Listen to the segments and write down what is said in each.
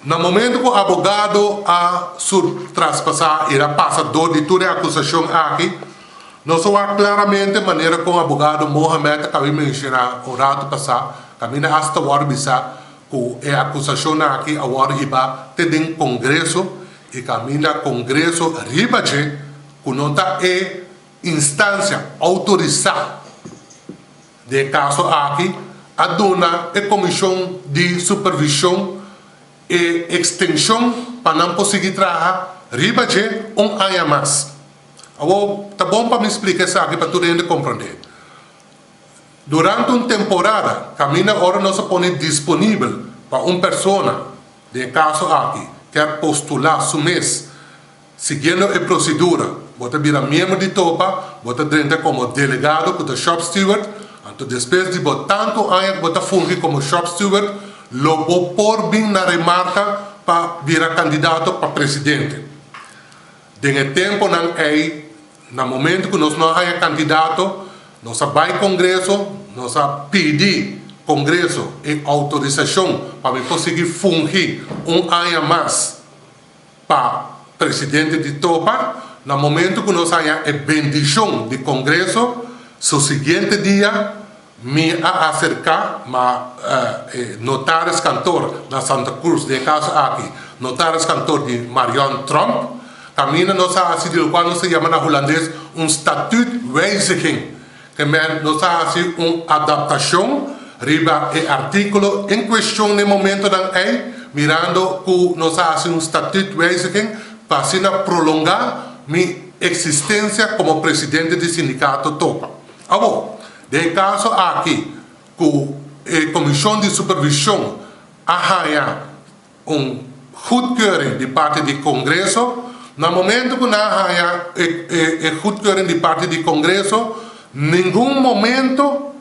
Na momento ku abogado a sur traspasá i a pasa dor di tur e akusashon aki, nos a wak klaramente manera kon abogado Mohamed a kabi menshoná un ratu pasá, kaminda asta wòrdu bisá ku e akusashonnan aki a wòrdu hibá te den Kongreso i kaminda Kongreso riba dje ku no ta e instansia outorisá. Den e kaso aki a duna e komishon di supervishon e ekstenshon pa nan por sigui traha riba dje un aña mas. Awor ta bon pa mi splika esaki pa tur hende komprondé. Durante un temporada kaminda ora nos a pone disponibel pa un persona, den e kaso aki, kier postulá su mes Siguiendo e prosedura, bo ta bira miembro di topa, bo ta drenta komo delegado ku ta shop steward, anto despues di bo tantu aña ku bo ta fungi komo shop steward, lo bo por bin na remarka pa bira kandidato pa presidente. Den e temponan ei, na momento ku nos no a haña kandidato, nos a bai Kongreso, nos a pidi Kongreso e outorisashon pa mi por sigui fungi un aña mas. Pa presidente di topa, na momento ku nos haña e bendishon di Kongreso, su siguiente dia mi a aserká ma e notariskantor na Santa Cruz, den e kaso aki notariskantor di Marion Tromp, kaminda nos a hasi di lokual nos ta yama na hulandes un statuutwijziging. Te men nos a hasi un adaptashon riba e artíkulo en kueshon den momentonan ei, mirando ku nos a hasi un statuutwijziging pa asina prolongá mi eksistensia komo presidente di sindikato topa. Awor, den e kaso aki ku e komishon di supervishon a haña un goedkeuring di parti di Congreso. Na momento cu nan a haya e goedkeuring di parti di Congreso, ningun momento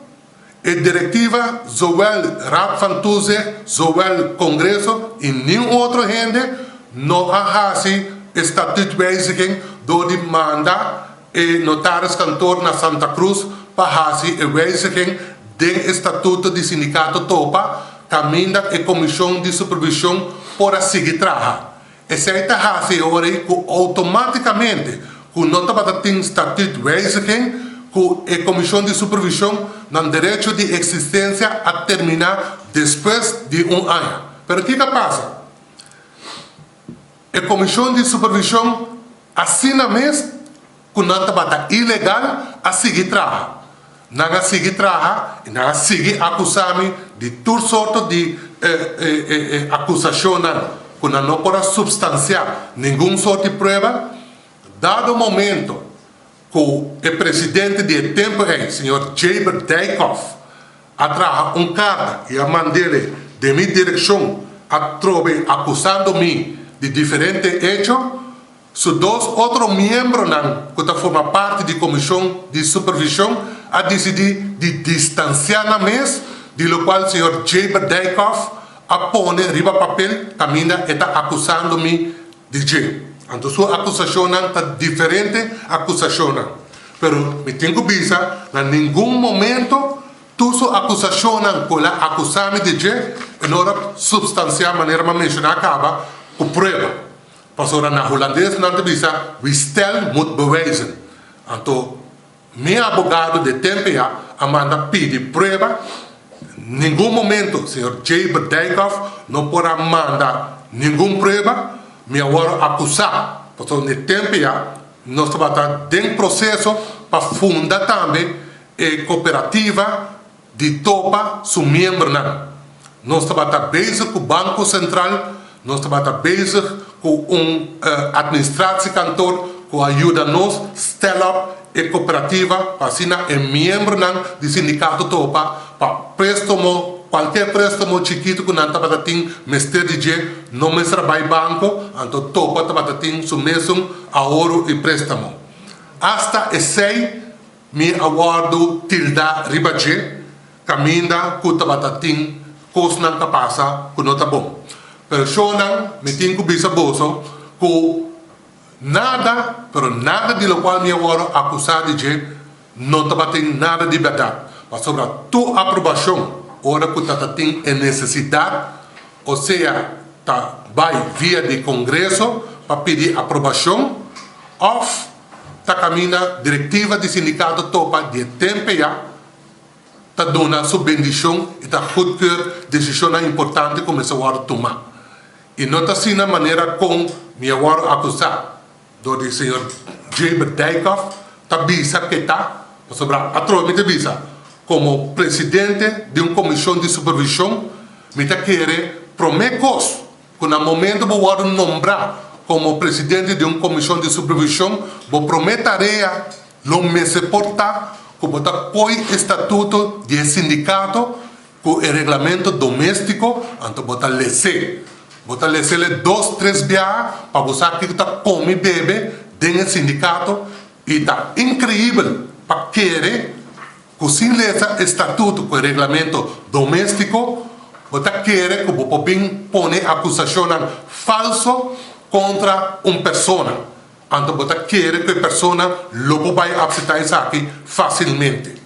e directiva, zowel Raad van Toezicht, zowel Congreso y niun otro hende no a haci e statuutwijziging door di manda e notariskantoor na Santa Cruz pa hasi e wijziging den e statuto di Sindicato Topa caminda e comision di supervision por a sigui traha. Esey ta hasi e ora ey cu automaticamente cu no tabata tin statuut wijziging cu e comision di supervision nan derecho di existencia a termina despues di un aña. Pero kico a pasa? E komishon di supervishon asina mes ku nan tabata ilegal a sigui traha. Nan a sigui traha i nan a sigui akusá mi di tur sorto di akusashonnan ku nan no por a supstansiá ningun sort di prueba. Dado momento ku e presidente di e tempu ei, señor Jaber Dijkhoff, a traha un karta i a mand'ele den mi direkshon atrobe akusando mi di diferente echo. Su dos otro miembronan ku ta forma parti di komishon di supervishon a disidí di distansiá nan mes di lokual señor Jaber Dijkhoff a pone riba papel kaminda e ta akusando mi di dje. Anto su akusashonnan ta diferente akusashonnan. Pero mi tin ku bisa, na ningun momento tur su akusashonnan ku el a akusá mi di dje, e no a supstansiá manera mi a menshoná kaba ku prueba. Pasobra na hulandes nan ta bisa, wie stelt moet bewijzen. Anto Mi abogado de tempo ya a manda pidi prueba, ningun momento señor Jaber Dijkhoff no por a manda ningun prueba, mi a wòrdu akusá, pasobra den tempo ya nos tabata den proseso pa funda tambe e kooperativa di topa su miembronan. Nos tabata bezig ku Banko Sentral, nos tabata bezig ku un administratiekantoor ku a yuda nos stel op e kooperativa pa asina e miembronan di sindikato topa pa préstamo, kualker préstamo chikitu ku nan tabata tin mester di dje no mester a bai banko, anto topa tabata tin su mesun ahorro i préstamo. Asta esei Mi a wòrdu tildá riba dje kaminda ku tabata tin kosnan ta pasa ku no ta bon. Pero shownan, mi tin ku bisa boso ku nada, pero nada di lokual mi a wòrdu akusá di dje no tabatin nada di bèrdat. Pasobra tur aprobashon ora ku ta ta tin e nesesidat, osea ta. bai via di Kongreso pa pidi aprobashon òf ta kaminda direktiva di sindikato topa di e tempe ya ta duna su bendishon i ta goedkeur desishonnan importante ku mester wòrdu tuma. I no ta asina manera kon mi a wòrdu akusá dor di señor Jaber Dijkhoff ta bisa ke ta, pasobra atrobe mi ta bisa, komo presidente di un komishon di supervishon mi ta kere promé kos ku na momento bo wòrdu nombrá komo presidente di un komishon di supervishon bo promé tarea lo mester por ta ku bo ta koi e statuto di e sindikato Ku e reglamento doméstiko, anto bo ta les'é. Bo ta les'é dos, tres biaha pa bo sa kiko ta komi bebe den e sindikato i ta inkreibel pa kere ku sin lesa e statuto ku e reglamento doméstiko bo ta kere ku bo por bin pone akusashonnan falso kontra un persona. Anto bo ta kere ku e persona lo por bai apseptá esaki fásilmente.